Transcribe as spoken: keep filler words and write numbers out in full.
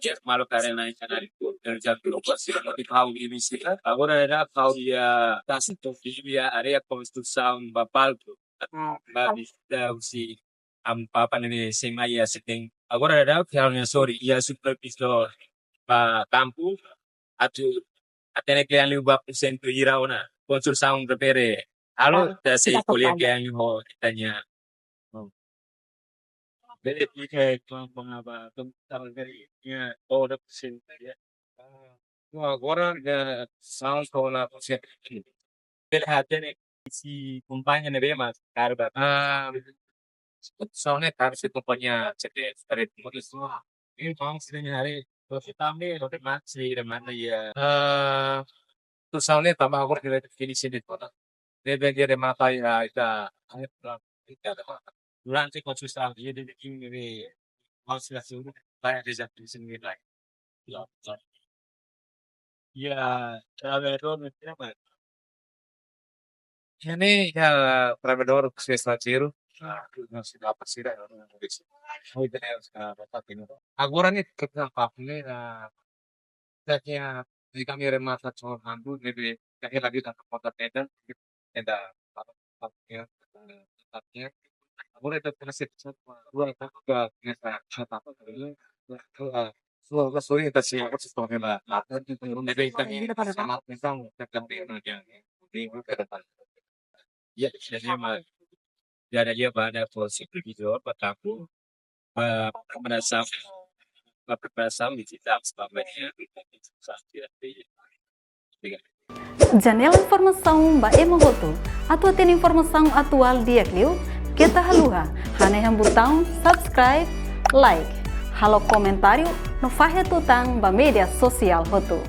Iha malu karena ikan ari ku kerja ke lokasi di kau di misi. Agora daudaun kau iha tasi tu iha área konstrusaun ba palku. Ba bista husi Amu Papa ne'ebé sei mai iha setembru. Agora daudaun kau nia sori iha supervisór ba kampu atu hatene kle'an liu ba porsentu hira ona konstrusaun refere. Halo, ita sei ko'alia kle'an liu ho ita-nia. Bele fiha kau-nia ba, kau-nia ba iha, oh, da porsentu ya. Ah, agora iha sasán ho la porsentu. Bele hatene husi kompañia ne'ebé mak karga. Ah, sasán ne'e husi kompañia C T S Trade Motors. Ini mau sini hari, terus kami, terus masih ada mana ya? Ah, sasán ne'e tanba agora kita finish di kota. Ne'ebé ita remata iha, ita, durante konstrusaun, iha de kim de, mau sila sulu, vai rezak di sini lagi. Ya, ya. Ya, trabalhadór ne'e, ya, mas. Iha ne'e, iha trabalhadór estranjeiru. Ah, nós se dá parceira, não, não, não, não. Agora ne'e, ke apa ne'e, ah, ita-nia, di kami remata cor handu, ne'ebé, ita-nia lagi tak kota tenda, tenda, ya, ya. Agora ita tenda se dua tak ke, ya, tak, tak, tak, ya, so, so, so, ita se, apa sih, ne'ebé, ita, sama, ita, ita, ya, ya, ya, ya, ya, ba preparasaun, ba preparasaun, ba preparasaun, ba preparasaun. Janela informasaun ba ema hotu. Atu hatene informasaun atuál di'ak liu, keta haluha hanehan butaun subscribe, like, halo komentáriu no fahe tutan ba média sosiál hotu.